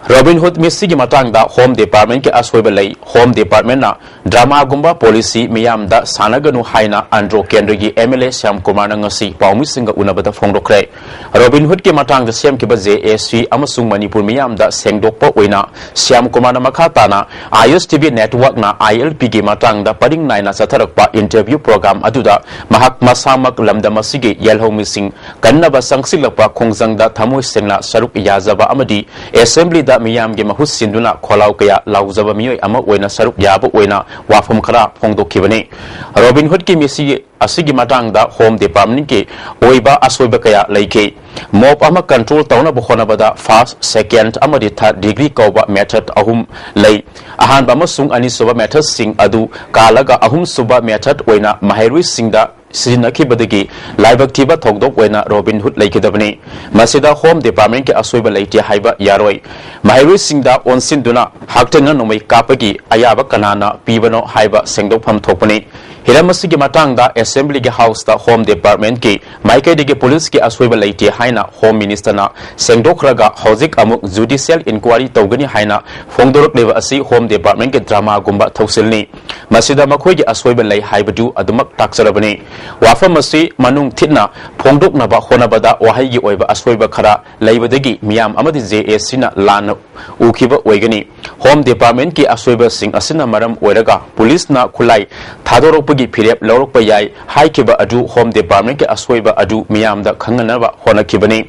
ꯔꯣꯕꯤꯟꯍꯨꯗ ꯃꯤꯁꯤꯒꯤ ꯃꯇꯥꯡꯗ ꯍꯣꯝ ꯗꯤꯄꯥꯔꯠꯃꯦꯟꯠꯀꯤ ꯑꯁꯣꯏꯕ ꯂꯩ꯫ ꯍꯣꯝ ꯗꯤꯄꯥꯔꯠꯃꯦꯟꯠꯅ ꯗ꯭ꯔꯃꯥꯒꯨꯝꯕ ꯄꯣꯂꯤꯁꯤ ꯃꯤꯌꯥꯝꯗ ꯁꯥꯟꯅꯒꯅꯨ ꯍꯥꯏꯅ ꯑꯟꯗ꯭ꯔꯣ ꯀꯦꯟꯗ꯭ꯔꯒꯤ ꯑꯦꯝ ꯑꯦꯜ ꯑꯦ ꯁ꯭ꯌꯥꯝ ꯀꯨꯃꯥꯔꯅ ꯉꯁꯤ ꯄꯥꯎꯃꯤꯁꯤꯡꯒ ꯎꯅꯕꯗ ꯐꯣꯡꯗꯣꯛꯈ꯭ꯔꯦ꯫ ꯔꯣꯕꯤꯟꯍꯨꯗꯀꯤ ꯃꯇꯥꯡꯗ ꯁꯦꯝꯈꯤꯕ ꯖꯦ ꯑꯦ ꯁꯤ ꯑꯃꯁꯨꯡ ꯃꯅꯤꯄꯨꯔ ꯃꯤꯌꯥꯝꯗ ꯁꯦꯡꯗꯣꯛꯄ ꯑꯣꯏꯅ ꯁ꯭ꯌꯥꯝ ꯀꯨꯃꯥꯔꯅ ꯃꯈꯥ ꯇꯥꯅ ꯑꯥꯏ ꯑꯦꯁ ꯇꯤ ꯚꯤ ꯅꯦꯠꯋꯥꯔꯛꯅ ꯑꯥꯏ ꯑꯦꯜ ꯄꯤꯒꯤ ꯃꯇꯥꯡꯗ ꯄꯔꯤꯡ ꯅꯥꯏꯅ ꯆꯠꯊꯔꯛꯄ ꯏꯟꯇꯔꯚ꯭ꯌꯨ ꯄ꯭ꯔꯣꯒ꯭ꯔꯥꯝ ꯑꯗꯨꯗ ꯃꯍꯥꯛ ꯃꯁꯥꯃꯛ ꯂꯝꯗꯝ ꯑꯁꯤꯒꯤ ꯌꯦꯜꯍꯧꯃꯤꯁꯤꯡ ꯀꯟꯅꯕ ꯆꯪꯁꯤꯜꯂꯛꯄ ꯈꯣꯡꯖꯪꯗ ꯊꯃꯣꯏ ꯁꯦꯡꯅ ꯁꯔꯨꯛ ꯌꯥꯖꯕ ꯑꯃꯗꯤ ꯑꯦꯁꯦꯝꯕ꯭ꯂꯤꯗ ꯃꯤꯌꯥꯝꯒꯤ ꯃꯍꯨꯠ ꯁꯤꯟꯗꯨꯅ ꯈꯣꯜꯂꯥꯎ ꯀꯌꯥ ꯂꯥꯎꯖꯕ ꯃꯤꯑꯣꯏ ꯑꯃ ꯑꯣꯏꯅ ꯁꯔꯨꯛ ꯌꯥꯕ ꯑꯣꯏꯅ ꯋꯥꯐꯝ ꯈꯔ ꯐꯣꯡꯗꯣꯛꯈꯤꯕꯅꯤ꯫ ꯔꯣꯕꯤꯟꯍꯨꯗꯀꯤ ꯃꯤꯁꯤ ꯑꯁꯤꯒꯤ ꯃꯇꯥꯡꯗ ꯍꯣꯝ ꯗꯤꯄꯥꯔꯠꯃꯦꯟꯠꯀꯤ ꯑꯣꯏꯕ ꯑꯁꯣꯏꯕ ꯀꯌꯥ ꯂꯩꯈꯤ꯫ ꯃꯣꯕ ꯑꯃ ꯀꯟꯇ꯭ꯔꯣꯜ ꯇꯧꯅꯕ ꯍꯣꯠꯅꯕꯗ ꯐꯥꯔꯁ, ꯁꯦꯀꯦꯟꯗ ꯑꯃꯗꯤ ꯊꯥꯔꯗ ꯗꯤꯒ꯭ꯔꯤ ꯀꯧꯕ ꯃꯦꯊꯗ ꯑꯍꯨꯝ ꯂꯩ꯫ ꯑꯍꯥꯟꯕ ꯑꯃꯁꯨꯡ ꯑꯅꯤꯁꯨꯕ ꯃꯦꯊꯗꯁꯤꯡ ꯑꯗꯨ ꯀꯥꯜꯂꯒ ꯑꯍꯨꯝꯁꯨꯕ ꯃꯦꯊꯗ ꯑꯣꯏꯅ ꯃꯍꯩꯔꯣꯏꯁꯤꯡꯗ ꯁꯤꯖꯤꯟꯅꯈꯤꯕꯗꯒꯤ ꯂꯥꯏꯕꯛ ꯊꯤꯕ ꯊꯧꯗꯣꯛ ꯑꯣꯏꯅ ꯔꯣꯕꯤꯟꯍꯨꯗ ꯂꯩꯈꯤꯗꯕꯅꯤ꯫ ꯃꯁꯤꯗ ꯍꯣꯝ ꯗꯤꯄꯥꯔꯠꯃꯦꯟꯠꯀꯤ ꯑꯁꯣꯏꯕ ꯂꯩꯇꯦ ꯍꯥꯏꯕ ꯌꯥꯔꯣꯏ꯫ ꯃꯍꯩꯔꯣꯏꯁꯤꯡꯗ ꯑꯣꯟꯁꯤꯟꯗꯨꯅ ꯍꯛꯊꯦꯡꯅ ꯅꯣꯡꯃꯩ ꯀꯥꯞꯄꯒꯤ ꯑꯌꯥꯕ ꯀꯅꯥꯅ ꯄꯤꯕꯅꯣ ꯍꯥꯏꯕ ꯁꯦꯡꯗꯣꯛꯐꯝ ꯊꯣꯛꯄꯅꯤ꯫ ꯍꯤꯔꯝ ꯑꯁꯤꯒꯤ ꯃꯇꯥꯡꯗ ꯑꯦꯁꯦꯝꯕ꯭ꯂꯤꯒꯤ ꯍꯥꯎꯁꯇ ꯍꯣꯝ ꯗꯤꯄꯥꯔꯠꯃꯦꯟꯠꯀꯤ ꯃꯥꯏꯀꯩꯗꯒꯤ ꯄꯨꯂꯤꯁꯀꯤ ꯑꯁꯣꯏꯕ ꯂꯩꯇꯦ ꯍꯥꯏꯅ ꯍꯣꯝ ꯃꯤꯅꯤꯁꯇꯔꯅ ꯁꯦꯡꯗꯣꯛꯈ꯭ꯔꯒ ꯍꯧꯖꯤꯛ ꯑꯃꯨꯛ ꯖꯨꯗꯤꯁꯤꯌꯦꯜ ꯏꯟꯀ꯭ꯋꯥꯔꯤ ꯇꯧꯒꯅꯤ ꯍꯥꯏꯅ ꯐꯣꯡꯗꯣꯔꯛꯂꯤꯕ ꯑꯁꯤ ꯍꯣꯝ ꯗꯤꯄꯥꯔꯠꯃꯦꯟꯠꯀꯤ ꯗ꯭ꯔꯃꯥꯒꯨꯝꯕ ꯊꯧꯁꯤꯜꯅꯤ꯫ ꯃꯁꯤꯗ ꯃꯈꯣꯏꯒꯤ ꯑꯁꯣꯏꯕ ꯂꯩ ꯍꯥꯏꯕꯗꯨ ꯑꯗꯨꯃꯛ ꯇꯥꯛꯆꯔꯕꯅꯤ꯫ ꯋꯥꯐꯝ ꯑꯁꯤ ꯃꯅꯨꯡ ꯊꯤꯠꯅ ꯐꯣꯡꯗꯣꯛꯅꯕ ꯍꯣꯠꯅꯕꯗ ꯋꯥꯍꯩꯒꯤ ꯑꯣꯏꯕ ꯑꯁꯣꯏꯕ ꯈꯔ ꯂꯩꯕꯗꯒꯤ ꯃꯤꯌꯥꯝ ꯑꯃꯗꯤ ꯖꯦ ꯑꯦ ꯁꯤꯅ ꯂꯥꯟꯅ ꯎꯈꯤꯕ ꯑꯣꯏꯒꯅꯤ꯫ ꯍꯣꯝ ꯗꯤꯄꯥꯔꯠꯃꯦꯟꯠꯀꯤ ꯑꯁꯣꯏꯕꯁꯤꯡ ꯑꯁꯤꯅ ꯃꯔꯝ ꯑꯣꯏꯔꯒ ꯄꯨꯂꯤꯁꯅ ꯈꯨꯠꯂꯥꯏ ꯊꯥꯗꯣꯔꯛꯄꯒꯤ ꯐꯤꯔꯦꯞ ꯂꯧꯔꯛꯄ ꯌꯥꯏ ꯍꯥꯏꯈꯤꯕ ꯑꯗꯨ ꯍꯣꯝ ꯗꯤꯄꯥꯔꯠꯃꯦꯟꯠꯀꯤ ꯑꯁꯣꯏꯕ ꯑꯗꯨ ꯃꯤꯌꯥꯝꯗ ꯈꯪꯍꯟꯅꯕ ꯍꯣꯠꯅꯈꯤꯕꯅꯤ꯫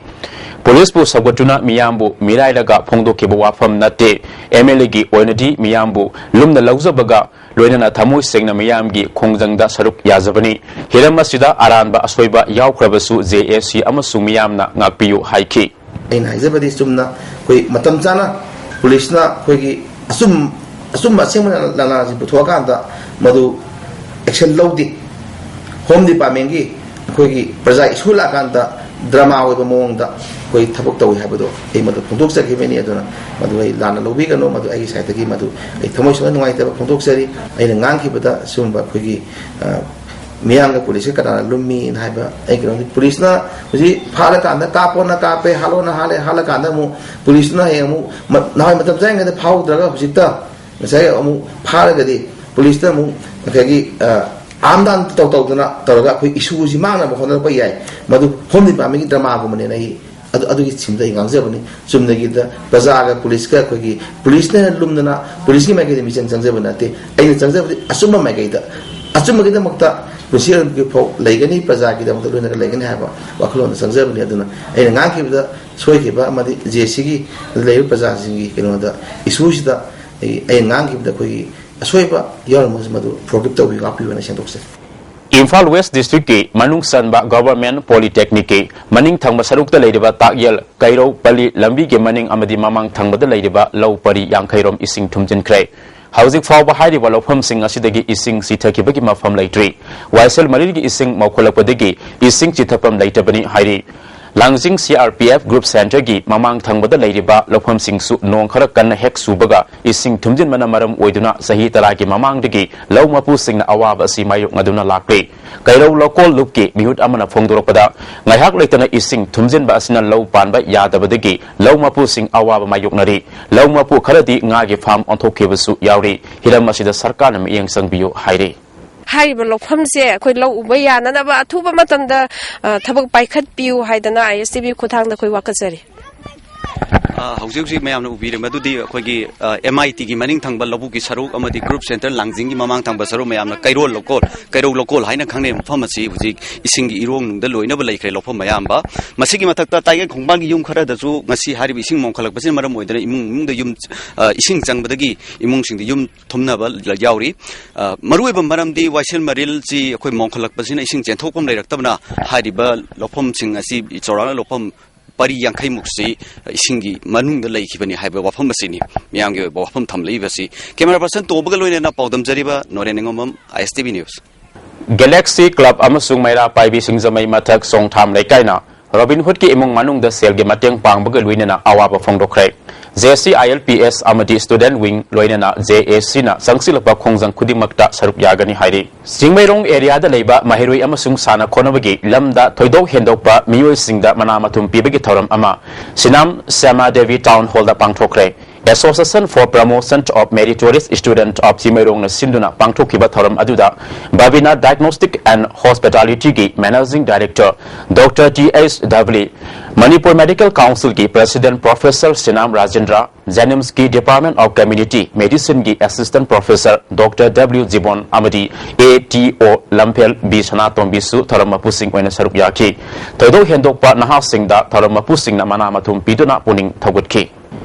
ꯄꯨꯂꯤꯁꯄꯨ ꯁꯧꯒꯠꯇꯨꯅ ꯃꯤꯌꯥꯝꯕꯨ ꯃꯤꯔꯥꯏꯔꯒ ꯐꯣꯡꯗꯣꯛꯈꯤꯕ ꯋꯥꯐꯝ ꯅꯠꯇꯦ꯫ ꯑꯦꯝ ꯑꯦꯜ ꯑꯦꯒꯤ ꯑꯣꯏꯅꯗꯤ ꯃꯤꯌꯥꯝꯕꯨ ꯂꯨꯝꯅ ꯂꯧꯖꯕꯒ ꯂꯣꯏꯅꯅ ꯊꯃꯣꯏ ꯁꯦꯡꯅ ꯃꯤꯌꯥꯝꯒꯤ ꯈꯣꯡꯖꯪꯗ ꯁꯔꯨꯛ ꯌꯥꯖꯕꯅꯤ꯫ ꯍꯤꯔꯝ ꯑꯁꯤꯗ ꯑꯔꯥꯟꯕ ꯑꯁꯣꯏꯕ ꯌꯥꯎꯈ꯭ꯔꯕꯁꯨ ꯖꯦ ꯑꯦ ꯁꯤ ꯑꯃꯁꯨꯡ ꯃꯤꯌꯥꯝꯅ ꯉꯥꯛꯄꯤꯌꯨ ꯍꯥꯏꯈꯤ꯫ ꯑꯩꯅ ꯍꯥꯏꯖꯕꯗꯤ ꯆꯨꯝꯅ ꯑꯩꯈꯣꯏ ꯃꯇꯝ ꯆꯥꯅ ꯄꯨꯂꯤꯁꯅ ꯑꯩꯈꯣꯏꯒꯤ ꯑꯆꯨꯝ-, ꯑꯆꯨꯝꯕ ꯑꯁꯦꯡꯕ ꯂꯥꯟꯂꯥꯁꯤ ꯄꯨꯊꯣꯛꯑꯀꯥꯟꯗ ꯃꯗꯨ ꯑꯦꯛꯁꯟ ꯂꯧꯗꯦ꯫ ꯍꯣꯝ ꯗꯤꯄꯥꯔꯠꯃꯦꯟꯒꯤ ꯑꯩꯈꯣꯏꯒꯤ ꯄ꯭ꯔꯖꯥ ꯏꯁꯨ ꯂꯥꯛꯀꯥꯟꯗ ꯗ꯭ꯔꯃꯥ ꯑꯣꯏꯕ ꯃꯑꯣꯡꯗ ꯑꯩꯈꯣꯏ ꯊꯕꯛ ꯇꯧꯏ ꯍꯥꯏꯕꯗꯣ ꯑꯩ ꯃꯗꯨ ꯐꯣꯡꯗꯣꯛꯆꯈꯤꯕꯅꯤ꯫ ꯑꯗꯨꯅ ꯃꯗꯨ ꯑꯩ ꯂꯥꯟꯅ ꯂꯧꯕꯤꯒꯅꯨ, ꯃꯗꯨ ꯑꯩꯒꯤ ꯁꯥꯏꯠꯇꯒꯤ ꯃꯗꯨ ꯑꯩ ꯊꯃꯣꯏ ꯁꯦꯡꯅ ꯅꯨꯡꯉꯥꯏꯇꯕ ꯐꯣꯡꯗꯣꯛꯆꯔꯤ꯫ ꯑꯩꯅ ꯉꯥꯡꯈꯤꯕꯗ ꯁꯤꯒꯨꯝꯕ ꯑꯩꯈꯣꯏꯒꯤ, ꯑ, ꯃꯤꯌꯥꯝꯒ ꯄꯨꯂꯤꯁꯀ ꯀꯅꯥꯅ ꯂꯨꯝꯃꯤꯅ ꯍꯥꯏꯕ ꯑꯩ ꯀꯩꯅꯣꯗꯤ, ꯄꯨꯂꯤꯁꯅ ꯍꯧꯖꯤꯛ ꯐꯥꯔꯀꯥꯟꯗ ꯀꯥꯞꯄꯣꯅ ꯀꯥꯞꯄꯦ, ꯍꯥꯠꯂꯣꯅ ꯍꯥꯠꯂꯦ, ꯍꯥꯠꯂꯀꯥꯟꯗ ꯑꯃꯨꯛ ꯄꯨꯂꯤꯁꯅ ꯍꯌꯦꯡ ꯑꯃꯨꯛ ꯃ-, ꯅꯍꯥꯟꯋꯥꯏ ꯃꯇꯝ ꯆꯪꯉꯤꯉꯩꯗ ꯐꯥꯍꯧꯗ꯭ꯔꯒ ꯍꯧꯖꯤꯛꯇ ꯉꯁꯥꯏ ꯑꯃꯨꯛ ꯐꯥꯔꯒꯗꯤ ꯄꯨꯂꯤꯁꯇ ꯑꯃꯨꯛ ꯉꯁꯥꯏꯒꯤ, ꯑ, ꯑꯥꯝꯗꯥꯟ ꯇꯧ ꯇꯧꯗꯅ ꯇꯧꯔꯒ ꯑꯩꯈꯣꯏ ꯏꯁꯨꯁꯤ ꯃꯥꯡꯅꯕ ꯍꯣꯠꯅꯔꯛꯄ ꯌꯥꯏ꯫ ꯃꯗꯨ ꯍꯣꯝ ꯗꯤꯄꯥꯔꯠꯃꯦꯟꯒꯤ ꯗ꯭ꯔꯃꯥꯒꯨꯝꯕꯅꯦꯅ ꯑꯩ ꯑꯗꯨ, ꯑꯗꯨꯒꯤ ꯊꯤꯝꯗ ꯑꯩ ꯉꯥꯡꯖꯕꯅꯤ꯫ ꯆꯨꯝꯅꯒꯤꯗ ꯄ꯭ꯔꯖꯥꯒ ꯄꯨꯂꯤꯁꯀ ꯑꯩꯈꯣꯏꯒꯤ ꯄꯨꯂꯤꯁꯅ ꯂꯨꯝꯗꯅ ꯄꯨꯂꯤꯁꯀꯤ ꯃꯥꯏꯀꯩꯗ ꯃꯤꯆꯪ ꯆꯪꯖꯕ ꯅꯠꯇꯦ꯫ ꯑꯩꯅ ꯆꯪꯖꯕꯗꯤ ꯑꯆꯨꯝꯕ ꯃꯥꯏꯀꯩꯗ, ꯑꯆꯨꯝꯕꯒꯤꯗꯃꯛꯇ ꯄꯨꯟꯁꯤ ꯑꯔꯣꯏꯕꯒꯤ ꯐꯥꯎ ꯂꯩꯒꯅꯤ, ꯄ꯭ꯔꯖꯥꯒꯤꯗꯃꯛꯇ ꯂꯣꯏꯅꯒ ꯂꯩꯒꯅꯤ ꯍꯥꯏꯕ ꯋꯥꯈꯜꯂꯣꯟꯗ ꯆꯪꯖꯕꯅꯤ꯫ ꯑꯗꯨꯅ ꯑꯩꯅ ꯉꯥꯡꯈꯤꯕꯗ ꯁꯣꯏꯈꯤꯕ ꯑꯃꯗꯤ ꯖꯦ ꯁꯤꯒꯤ ꯂꯩꯔꯤꯕ ꯄ꯭ꯔꯖꯥꯁꯤꯡꯒꯤ ꯀꯩꯅꯣꯗ, ꯏꯁꯨꯁꯤꯗ ꯑꯩ, ꯑꯩꯅ ꯉꯥꯡꯈꯤꯕꯗ ꯑꯩꯈꯣꯏꯒꯤ ꯑꯁꯣꯏꯕ ꯌꯥꯎꯔꯝꯕꯁꯨ ꯃꯗꯨ ꯐꯣꯔꯒꯤꯞ ꯇꯧꯕꯤꯌꯨ, ꯉꯥꯛꯄꯤꯌꯨ ꯍꯥꯏꯅ ꯁꯦꯡꯗꯣꯛꯆꯔꯤ꯫ ꯏꯝꯐꯥꯜ ꯋꯦꯁ ꯗꯤꯁꯇ꯭ꯔꯤꯛꯀꯤ ꯃꯅꯨꯡ ꯆꯟꯕ ꯒꯚꯔꯟꯃꯦꯟꯠ ꯄꯣꯂꯤꯇꯦꯛꯅꯤꯛꯀꯤ ꯃꯅꯤꯡ ꯊꯪꯕ ꯁꯔꯨꯛꯇ ꯂꯩꯔꯤꯕ ꯇꯥꯛꯌꯦꯜ, ꯀꯩꯔꯧ, ꯄꯜꯂꯤ ꯂꯝꯕꯤꯒꯤ ꯃꯅꯤꯡ ꯑꯃꯗꯤ ꯃꯃꯥꯡ ꯊꯪꯕꯗ ꯂꯩꯔꯤꯕ ꯂꯧ ꯄꯔꯤ ꯌꯥꯡꯈꯩ ꯔꯣꯝ ꯏꯁꯤꯡ ꯊꯨꯝꯖꯤꯟꯈ꯭ꯔꯦ꯫ ꯍꯧꯖꯤꯛ ꯐꯥꯎꯕ ꯍꯥꯏꯔꯤꯕ ꯂꯧꯐꯝꯁꯤꯡ ꯑꯁꯤꯗꯒꯤ ꯏꯁꯤꯡ ꯆꯤꯊꯈꯤꯕꯒꯤ ꯃꯐꯝ ꯂꯩꯇ꯭ꯔꯤ꯫ ꯋꯥꯏꯁꯦꯜ ꯃꯔꯤꯜꯒꯤ ꯏꯁꯤꯡ ꯃꯧꯈꯠꯂꯛꯄꯗꯒꯤ ꯏꯁꯤꯡ ꯆꯤꯊꯐꯝ ꯂꯩꯇꯕꯅꯤ ꯍꯥꯏꯔꯤ꯫ ꯂꯥꯡꯖꯤꯡ C R P F group ꯁꯦꯟꯇꯔꯒꯤ ꯃꯃꯥꯡ ꯊꯪꯕꯗ ꯂꯩꯔꯤꯕ ꯂꯧꯐꯝꯁꯤꯡꯁꯨ ꯅꯣꯡ ꯈꯔ ꯀꯟꯅ ꯍꯦꯛ ꯆꯨꯕꯒ ꯏꯁꯤꯡ ꯊꯨꯝꯖꯤꯟꯕꯅ ꯃꯔꯝ ꯑꯣꯏꯗꯨꯅ ꯆꯍꯤ ꯇꯔꯥꯒꯤ ꯃꯃꯥꯡꯗꯒꯤ ꯂꯧ ꯃꯄꯨꯁꯤꯡꯅ ꯑꯋꯥꯕ ꯑꯁꯤ ꯃꯥꯌꯣꯛꯅꯗꯨꯅ ꯂꯥꯛꯂꯤ꯫ ꯀꯩꯔꯧ ꯂꯧꯀꯣꯜ ꯂꯨꯞꯀꯤ ꯃꯤꯍꯨꯠ ꯑꯃꯅ ꯐꯣꯡꯗꯣꯔꯛꯄꯗ, ꯉꯥꯏꯍꯥꯛ ꯂꯩꯇꯅ ꯏꯁꯤꯡ ꯊꯨꯝꯖꯤꯟꯕ ꯑꯁꯤꯅ ꯂꯧ ꯄꯥꯟꯕ ꯌꯥꯗꯕꯗꯒꯤ ꯂꯧ ꯃꯄꯨꯁꯤꯡ ꯑꯋꯥꯕ ꯃꯥꯌꯣꯛꯅꯔꯤ꯫ ꯂꯧ ꯃꯄꯨ ꯈꯔꯗꯤ ꯉꯥꯒꯤ ꯐꯥꯔꯝ ꯑꯣꯟꯊꯣꯛꯈꯤꯕꯁꯨ ꯌꯥꯎꯔꯤ꯫ ꯍꯤꯔꯝ ꯑꯁꯤꯗ ꯁꯔꯀꯥꯔꯅ ꯃꯤꯠꯌꯦꯡ ꯆꯪꯕꯤꯌꯨ ꯍꯥꯏꯔꯤ꯫ ꯍꯥꯏꯔꯤꯕ ꯂꯧꯐꯝꯁꯦ ꯑꯩꯈꯣꯏ ꯂꯧ ꯎꯕ ꯌꯥꯅꯅꯕ ꯑꯊꯨꯕ ꯃꯇꯝꯗ, ꯑ, ꯊꯕꯛ ꯄꯥꯏꯈꯠꯄꯤꯌꯨ ꯍꯥꯏꯗꯅ ꯑꯥꯏ ꯑꯦꯁ ꯇꯤ ꯚꯤ ꯈꯨꯠꯊꯥꯡꯗ ꯑꯩꯈꯣꯏ ꯋꯥꯀꯠꯆꯔꯤ꯫ ꯑ, ꯍꯧꯖꯤꯛ ꯍꯧꯖꯤꯛ ꯃꯌꯥꯝꯅ ꯎꯕꯤꯔꯤꯕ ꯑꯗꯨꯗꯤ ꯑꯩꯈꯣꯏꯒꯤ, ꯑ, ꯑꯦꯝ ꯑꯥꯏ ꯇꯤꯒꯤ ꯃꯅꯤꯡ ꯊꯪꯕ ꯂꯧꯕꯨꯛꯀꯤ ꯁꯔꯨꯛ ꯑꯃꯗꯤ ꯒ꯭ꯔꯨꯞ ꯁꯦꯟꯇꯔ ꯂꯥꯡꯖꯤꯡꯒꯤ ꯃꯃꯥꯡ ꯊꯪꯕ ꯁꯔꯨꯛ, ꯃꯌꯥꯝꯅ ꯀꯩꯔꯣꯜ ꯂꯧꯀꯣꯜ, ꯀꯩꯔꯧ ꯂꯧꯀꯣꯜ ꯍꯥꯏꯅ ꯈꯪꯅꯩ꯫ ꯃꯐꯝ ꯑꯁꯤ ꯍꯧꯖꯤꯛ ꯏꯁꯤꯡꯒꯤ ꯏꯔꯣꯡꯅꯨꯡꯗ ꯂꯣꯏꯅꯕ ꯂꯩꯈ꯭ꯔꯦ ꯂꯧꯐꯝ ꯑꯌꯥꯝꯕ꯫ ꯃꯁꯤꯒꯤ ꯃꯊꯛꯇ ꯇꯥꯏꯒꯩ ꯈꯣꯡꯕꯥꯟꯒꯤ ꯌꯨꯝ ꯈꯔꯗꯁꯨ ꯉꯁꯤ ꯍꯥꯏꯔꯤꯕ ꯏꯁꯤꯡ ꯃꯣꯡꯈꯠꯂꯛꯄꯁꯤꯅ ꯃꯔꯝ ꯑꯣꯏꯗꯨꯅ ꯏꯃꯨꯡ ꯏꯃꯨꯡꯗ ꯌꯨꯝ, ꯑ, ꯏꯁꯤꯡ ꯆꯪꯕꯗꯒꯤ ꯏꯃꯨꯡꯁꯤꯡꯗ ꯌꯨꯝ ꯊꯨꯝꯅꯕ ꯌꯥꯎꯔꯤ꯫ ꯑ, ꯃꯔꯨꯑꯣꯏꯕ ꯃꯔꯝꯗꯤ ꯋꯥꯏꯁꯦꯜ ꯃꯔꯤꯜꯁꯤ ꯑꯩꯈꯣꯏ ꯃꯣꯡꯈꯠꯂꯛꯄꯁꯤꯅ ꯏꯁꯤꯡ ꯆꯦꯟꯊꯣꯛꯐꯝ ꯂꯩꯔꯛꯇꯕꯅ ꯍꯥꯏꯔꯤꯕ ꯂꯧꯐꯝꯁꯤꯡ ꯑꯁꯤ ꯆꯥꯎꯔꯥꯛꯅ ꯂꯧꯐꯝ ꯄꯔꯤ ꯌꯥꯡꯈꯩ ꯃꯨꯛꯁꯤ ꯏꯁꯤꯡꯒꯤ ꯃꯅꯨꯡꯗ ꯂꯩꯈꯤꯕꯅꯤ ꯍꯥꯏꯕ ꯋꯥꯐꯝ ꯑꯁꯤꯅꯤ ꯃꯤꯌꯥꯝꯒꯤ ꯑꯣꯏꯕ ꯋꯥꯐꯝ ꯊꯝꯂꯛꯏꯕꯁꯤ꯫ Camera person ꯇꯣꯝꯕꯒ ꯂꯣꯏꯅꯅ ꯄꯥꯎꯗꯝꯖꯔꯤꯕ Noren ꯅꯤꯉꯣꯝꯕꯝ, I S T V News꯫ Galaxy Club ꯑꯃꯁꯨꯡ ꯃꯩꯔꯥ ꯄꯥꯏꯕꯤ ꯁꯤꯡꯖꯃꯩ ꯃꯊꯛ ꯆꯣꯡꯊꯥꯝ ꯂꯩꯀꯥꯏꯅ ꯔꯣꯕꯤꯟ ꯍꯨꯗꯀꯤ ꯏꯃꯨꯡ ꯃꯅꯨꯡꯗ ꯁꯦꯜꯒꯤ ꯃꯇꯦꯡ ꯄꯥꯡꯕꯒ ꯂꯣꯏꯅꯅ ꯑꯋꯥꯕ ꯐꯣꯡꯗꯣꯛꯈ꯭ꯔꯦ꯫ J C I L P S ꯑꯃꯗꯤ Student Wing ꯂꯣꯏꯅꯅ J A C ꯅ ꯆꯪꯁꯤꯜꯂꯛꯄ ꯈꯣꯡꯖꯪ ꯈꯨꯗꯤꯡꯃꯛꯇ ꯁꯔꯨꯛ ꯌꯥꯒꯅꯤ ꯍꯥꯏꯔꯤ꯫ ꯆꯤꯡꯃꯩꯔꯣꯡ area ꯗ ꯂꯩꯕ ꯃꯍꯩꯔꯣꯏ ꯑꯃꯁꯨꯡ ꯁꯥꯟꯅ ꯈꯣꯠꯅꯕꯒꯤ ꯂꯝꯗ ꯊꯣꯏꯗꯣꯛ ꯍꯦꯟꯗꯣꯛꯄ ꯃꯤꯑꯣꯏꯁꯤꯡꯗ ꯃꯅꯥ ꯃꯊꯨꯝ ꯄꯤꯕꯒꯤ ꯊꯧꯔꯝ ꯑꯃ ꯁꯤꯅꯥꯝ ꯁ꯭ꯌꯥꯃꯥ Devi Town Hall the ꯄꯥꯡꯊꯣꯛꯈ꯭ꯔꯦ꯫ Association for Promotion of Meritorious Student of ꯆꯤꯡꯃꯩꯔꯣꯡꯅ ꯁꯤꯟꯗꯨꯅ ꯄꯥꯡꯊꯣꯛꯈꯤꯕ ꯊꯧꯔꯝ ꯑꯗꯨꯗ ꯕꯕꯤꯅꯥ Diagnostic and Hospitality ꯒꯤ Managing Director Doctor T H W, Manipur Medical Council ꯒꯤ President Professor ꯁꯤꯅꯥꯝ ꯔꯥꯖꯦꯟꯗ꯭ꯔ, JNIMS ꯀꯤ Department of Community Medicine ꯒꯤ Assistant Professor Doctor W ꯖꯤꯕꯣꯟ ꯑꯃꯗꯤ A T O ꯂꯝꯐꯦꯜ B ꯁꯅꯥꯇꯣꯝꯕꯤꯁꯨ ꯊꯧꯔꯝ ꯃꯄꯨꯁꯤꯡ ꯑꯣꯏꯅ ꯁꯔꯨꯛ ꯌꯥꯈꯤ꯫ ꯊꯣꯏꯗꯣꯛ ꯍꯦꯟꯗꯣꯛꯄ ꯅꯍꯥꯁꯤꯡꯗ ꯊꯧꯔꯝ ꯃꯄꯨꯁꯤꯡꯅ ꯃꯅꯥ ꯃꯊꯨꯝ ꯄꯤꯗꯨꯅ ꯄꯨꯛꯅꯤꯡ ꯊꯧꯒꯠꯈꯤ꯫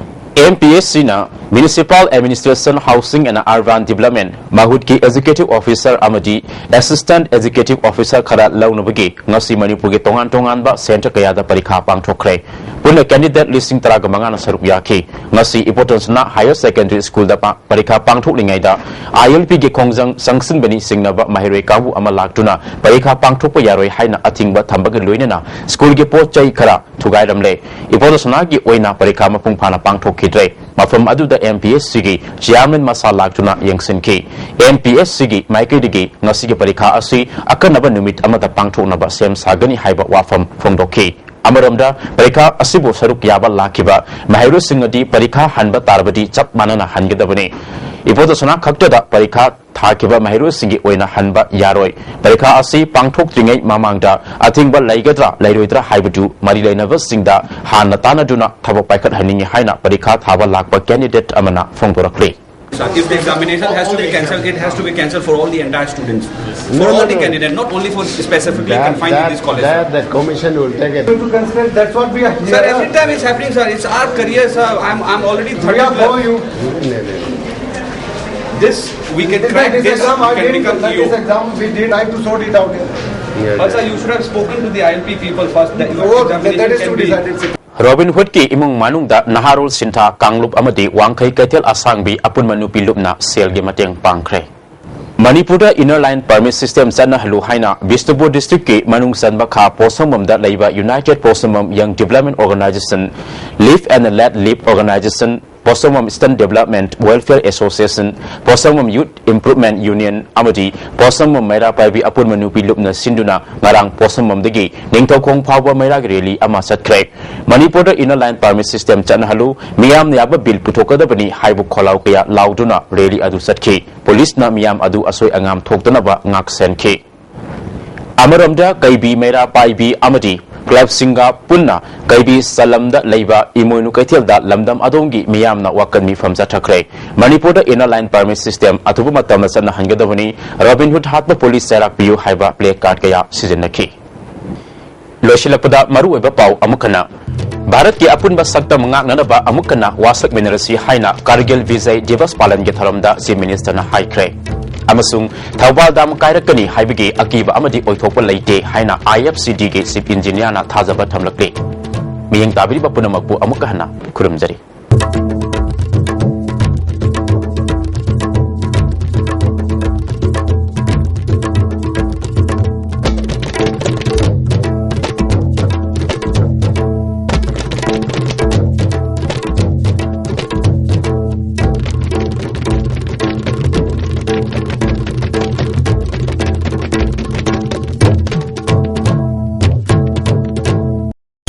M P S C ꯅ Municipal Administration, Housing and Urban Development ꯃꯍꯨꯠꯀꯤ Executive Officer ꯑꯃꯗꯤ Assistant Executive Officer ꯈꯔ ꯂꯧꯅꯕꯒꯤ ꯉꯁꯤ ꯃꯅꯤꯄꯨꯔꯒꯤ ꯇꯣꯉꯥꯟ ꯇꯣꯉꯥꯟꯕ centre ꯀꯌꯥꯗ ꯄꯔꯤꯈꯥ ꯄꯥꯡꯊꯣꯛꯈ꯭ꯔꯦ꯫ ꯄꯨꯟꯅ candidate ꯂꯤꯁꯤꯡ ꯇꯔꯥꯒ ꯃꯉꯥꯅ ꯁꯔꯨꯛ ꯌꯥꯈꯤ꯫ ꯉꯁꯤ ꯏꯕꯣꯇꯣꯟ ꯁꯅꯥ Higher Secondary School ꯗ ꯄꯥ-, ꯄꯔꯤꯈꯥ ꯄꯥꯡꯊꯣꯛꯂꯤꯉꯩꯗ I L P ꯒꯤ ꯈꯣꯡꯖꯪ ꯆꯪꯁꯤꯟꯕꯅꯤ ꯆꯤꯡꯅꯕ ꯃꯍꯩꯔꯣꯏ ꯀꯥꯡꯕꯨ ꯑꯃ ꯂꯥꯛꯇꯨꯅ ꯄꯔꯤꯈꯥ ꯄꯥꯡꯊꯣꯛꯄ ꯌꯥꯔꯣꯏ ꯍꯥꯏꯅ ꯑꯊꯤꯡꯕ ꯊꯝꯕꯒ ꯂꯣꯏꯅꯅ school ꯒꯤ ꯄꯣꯠ ꯆꯩ ꯈꯔ ꯊꯨꯒꯥꯏꯔꯝꯂꯦ꯫ ꯏꯕꯣꯇꯣꯟ ꯁꯅꯥꯒꯤ ꯑꯣꯏꯅ ꯄꯔꯤꯈꯥ ꯃꯄꯨꯡ ꯐꯥꯅ ꯄꯥꯡꯊꯣꯛꯈꯤꯗ꯭ꯔꯦ꯫ ꯃꯐꯝ ꯑꯗꯨꯗ M P S C ꯒꯤ chairman ꯃꯁꯥ ꯂꯥꯛꯇꯨꯅ ꯌꯦꯡꯁꯤꯟꯈꯤ꯫ M P S C ꯒꯤ ꯃꯥꯏꯀꯩꯗꯒꯤ ꯉꯁꯤꯒꯤ ꯄꯔꯤꯈꯥ ꯑꯁꯤ ꯑꯀꯟꯅꯕ ꯅꯨꯃꯤꯠ ꯑꯃꯗ ꯄꯥꯡꯊꯣꯛꯅꯕ ꯁꯦꯝ ꯁꯥꯒꯅꯤ ꯍꯥꯏꯕ ꯋꯥꯐꯝ ꯐꯣꯡꯗꯣꯛꯈꯤ꯫ ꯑꯃꯔꯣꯝꯗ, ꯄꯔꯤꯈꯥ ꯑꯁꯤꯕꯨ ꯁꯔꯨꯛ ꯌꯥꯕ ꯂꯥꯛꯈꯤꯕ ꯃꯍꯩꯔꯣꯏꯁꯤꯡ ꯑꯗꯤ ꯄꯔꯤꯈꯥ ꯍꯟꯕ ꯇꯥꯔꯕꯗꯤ ꯆꯞ ꯃꯥꯟꯅꯅ ꯍꯟꯒꯗꯕꯅꯤ꯫ ꯏꯕꯣꯇꯣꯟ ꯁꯅꯥ ꯈꯛꯇꯗ ꯄꯔꯤꯈꯥ ꯊꯥꯈꯤꯕ ꯃꯍꯩꯔꯣꯏꯁꯤꯡꯒꯤ ꯑꯣꯏꯅ ꯍꯟꯕ ꯌꯥꯔꯣꯏ꯫ ꯄꯔꯤꯈꯥ ꯑꯁꯤ ꯄꯥꯡꯊꯣꯛꯇ꯭ꯔꯤꯉꯩ ꯃꯃꯥꯡꯗ ꯑꯊꯤꯡꯕ ꯂꯩꯒꯗ꯭ꯔꯥ ꯂꯩꯔꯣꯏꯗ꯭ꯔꯥ ꯍꯥꯏꯕꯗꯨ ꯃꯔꯤ ꯂꯩꯅꯕꯁꯤꯡꯗ ꯍꯥꯟꯅ ꯇꯥꯟꯅꯗꯨꯅ ꯊꯕꯛ ꯄꯥꯏꯈꯠꯍꯟꯅꯤꯡꯏ ꯍꯥꯏꯅ ꯄꯔꯤꯈꯥ ꯊꯥꯕ ꯂꯥꯛꯄ candidate ꯑꯃꯅ ꯐꯣꯡꯗꯣꯔꯛꯂꯤ꯫ If the examination has to be cancelled, it has to be cancelled for all the entire students, for all the candidates, not only for specifically confined to this college. That, that the commission will take it. To consider, that's what we are here. Sir, every time it's happening, sir. It's our career, sir. I'm, I'm already thirty plus. We are for you. This, we can crack this, we can become E O. This exam we did, I have to sort it out here. But sir, you should have spoken to the I L P people first. That your Oh, that, that examination is can to be decide. It's Robin ꯍꯨꯗꯀꯤ ꯏꯃꯨꯡ ꯃꯅꯨꯡꯗ ꯅꯍꯥꯔꯣꯜ ꯁꯤꯟꯊꯥ ꯀꯥꯡꯂꯨꯞ ꯑꯃꯗꯤ ꯋꯥꯡꯈꯩ ꯀꯩꯊꯦꯜ ꯑꯁꯥꯡꯕꯤ ꯑꯄꯨꯟꯕ ꯅꯨꯄꯤ ꯂꯨꯞꯅ ꯁꯦꯜꯒꯤ ꯃꯇꯦꯡ ꯄꯥꯡꯈ꯭ꯔꯦ꯫ ꯃꯅꯤꯄꯨꯔꯗ Inner Line Permit System ꯆꯠꯅꯍꯜꯂꯨ ꯍꯥꯏꯅ ꯕꯤꯁꯅꯨꯄꯨꯔ ꯗꯤꯁꯇ꯭ꯔꯤꯛꯀꯤ ꯃꯅꯨꯡ ꯆꯟꯕ ꯈꯥ ꯄꯣꯠꯁꯪꯕꯝꯗ ꯂꯩꯕ United Possangbam Young Development Organization, Live and Let Live Organization, Possangbam Student Development Welfare Association, Possangbam Youth Improvement Union ꯑꯃꯗꯤ ꯄꯣꯠꯁꯪꯕꯝ ꯃꯩꯔꯥ ꯄꯥꯏꯕꯤ ꯑꯄꯨꯟꯕ ꯅꯨꯄꯤ ꯂꯨꯞꯅ ꯁꯤꯟꯗꯨꯅ ꯉꯔꯥꯡ ꯄꯣꯠꯁꯪꯕꯝꯗꯒꯤ ꯅꯤꯡꯊꯧꯈꯣꯡ ꯐꯥꯎꯕ ꯃꯩꯔꯥꯒꯤ ꯔꯦꯂꯤ ꯑꯃ ꯆꯠꯈ꯭ꯔꯦ꯫ ꯃꯅꯤꯄꯨꯔꯗ Inner Line Permit System ꯆꯠꯅꯍꯜꯂꯨ, ꯃꯤꯌꯥꯝꯅ ꯌꯥꯕ ꯕꯤꯜ ꯄꯨꯊꯣꯛꯀꯗꯕꯅꯤ ꯍꯥꯏꯕ ꯈꯣꯜꯂꯥꯎ ꯀꯌꯥ ꯂꯥꯎꯗꯨꯅ ꯔꯦꯂꯤ ꯑꯗꯨ ꯆꯠꯈꯤ꯫ ꯄꯨꯂꯤꯁꯅ ꯃꯤꯌꯥꯝ ꯑꯗꯨ ꯑꯁꯣꯏ ꯑꯉꯥꯝ ꯊꯣꯛꯇꯅꯕ ꯉꯥꯛ ꯁꯦꯟꯈꯤ꯫ ꯑꯃꯔꯣꯝꯗ ꯀꯩꯕꯤ ꯃꯩꯔꯥ ꯄꯥꯏꯕꯤ ꯑꯃꯗꯤ ꯀ꯭ꯂꯕꯁꯤꯡꯒ ꯄꯨꯟꯅ ꯀꯩꯕꯤ ꯆꯂꯝꯗ ꯂꯩꯕ ꯏꯃꯣꯏꯅꯨ ꯀꯩꯊꯦꯜꯗ ꯂꯝꯗꯝ ꯑꯗꯣꯝꯒꯤ ꯃꯤꯌꯥꯝꯅ ꯋꯥꯀꯟ ꯃꯤꯐꯝ ꯆꯠꯊꯈ꯭ꯔꯦ꯫ ꯃꯅꯤꯄꯨꯔꯗ Inner Line Permit System ꯑꯊꯨꯕ ꯃꯇꯝꯗ ꯆꯠꯅꯍꯟꯒꯗꯕꯅꯤ, ꯔꯣꯕꯤꯟ ꯍꯨꯗ ꯍꯥꯠꯄ ꯄꯨꯂꯤꯁ ꯆꯩꯔꯥꯛ ꯄꯤꯌꯨ ꯍꯥꯏꯕ ꯄ꯭ꯂꯦ ꯀꯥꯔꯗ ꯀꯌꯥ ꯁꯤꯖꯤꯟꯅꯈꯤ꯫ ꯂꯣꯏꯁꯤꯜꯂꯛꯄꯗ ꯃꯔꯨꯑꯣꯏꯕ ꯄꯥꯎ ꯑꯃꯨꯛ ꯍꯟꯅ, ꯚꯥꯔꯠꯀꯤ ꯑꯄꯨꯟꯕ ꯁꯛꯇꯝ ꯉꯥꯛꯅꯅꯕ ꯑꯃꯨꯛ ꯍꯟꯅ ꯋꯥꯁꯛꯃꯤꯟꯅꯔꯁꯤ ꯍꯥꯏꯅ ꯀꯥꯔꯒꯤꯜ ꯕꯤꯖꯌ ꯗꯤꯕꯁ ꯄꯥꯂꯟꯒꯤ ꯊꯧꯔꯝꯗ ꯆꯤꯐ ꯃꯤꯅꯤꯁꯇꯔꯅ ꯍꯥꯏꯈ꯭ꯔꯦ꯫ ꯑꯃꯁꯨꯡ ꯊꯧꯕꯥꯜ ꯗꯥꯝ ꯀꯥꯏꯔꯛꯀꯅꯤ ꯍꯥꯏꯕꯒꯤ ꯑꯀꯤꯕ ꯑꯃꯗꯤ ꯑꯣꯏꯊꯣꯛꯄ ꯂꯩꯇꯦ ꯍꯥꯏꯅ IFCDꯒꯤ ꯆꯤꯐ ꯏꯟꯖꯤꯅꯤꯌꯥꯔꯅ ꯊꯥꯖꯕ ꯊꯝꯂꯛꯂꯤ꯫ ꯃꯤꯠꯌꯦꯡ ꯇꯥꯕꯤꯔꯤꯕ ꯄꯨꯝꯅꯃꯛꯄꯨ ꯑꯃꯨꯛ ꯍꯟꯅ ꯈꯨꯔꯨꯝꯖꯔꯤ꯫